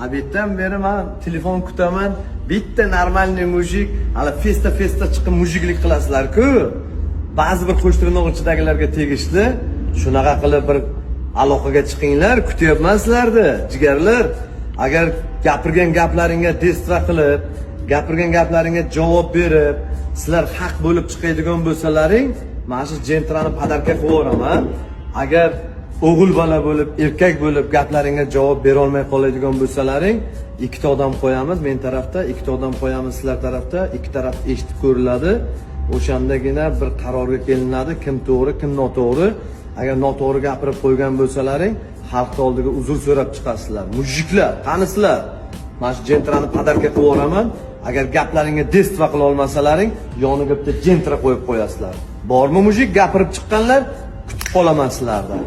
Обед dan beri man telefon kutaman. Bitta нормальный мужик, hali festa festa chiqib мужик lik qilasizlar-ku. Ba'zi bir qo'shtirnoq ichidagilarga tegishli. Shunaqa qilib bir aloqaga chiqinglar, kutyapman sizlarni, jigarlar. Agar gapirgan gaplaringga действие qilib, gapirgan gaplaringga javob berib, sizlar haq bo'lib chiqadigan bo'lsalaring, mana shu Gentrani подарка qilib yuboraman. Agar o'g'il bola bo'lib, erkak bo'lib gaplaringga javob berolmay qoladigan bo'lsalaring, ikkita odam qo'yamiz men tarafda, ikkita odam qo'yamiz sizlar tarafda, ikki taraf eshitib ko'riladi. O'shandagina bir qarorga kelinadi, kim to'g'ri, kim noto'g'ri. Agar noto'g'ri gapirib qo'ygan bo'lsalaring, xalqni oldiga uzr so'rab chiqasizlar. Мужик lar, qanisizlar? Mana shu Gentrani подарка qilib yuboraman. Agar gaplaringga действие qila olmasalaring, yoniga bitta Gentra qo'yib qo'yasizlar. Bormi мужик gapirib chiqqanlar? Kutib qolaman sizlardan.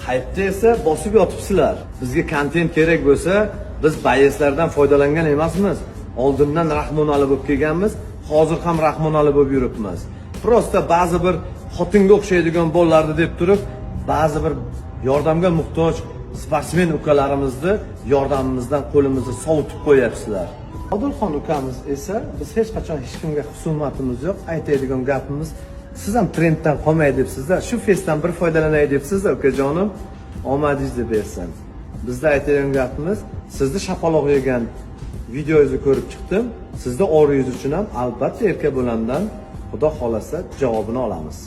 Haypda esa bosib yotibsizlar. Bizga kontent kerak bo'lsa, biz боец lardan foydalangan emasmiz. Oldindan Rahmonali bo'lib kelganmiz, hozir ham Rahmonali bo'lib yuribmiz. Просто ba'zi bir xotinga o'xshaydigan bolalarni deb turib, ba'zi bir yordamga muhtoj sportsmen ukalarimizni yordamimizdan qo'limizni sovutib qo'yapsizlar. Odilxon ukamiz esa, biz hech qachon hech kimga husumatimiz yo'q. Aytadigan gapimiz, siz ham trenddan qolmay debsizda, shu festdan bir foydalanay debsizda, ukajonim, omadingizni bersin. Bizda aytadigan gapimiz, sizni shapaloq yegan videongizni ko'rib chiqdim. Sizni oriyingiz uchun ham albatta erka bo'lamdan, Xudo xolasa, javobini olamiz.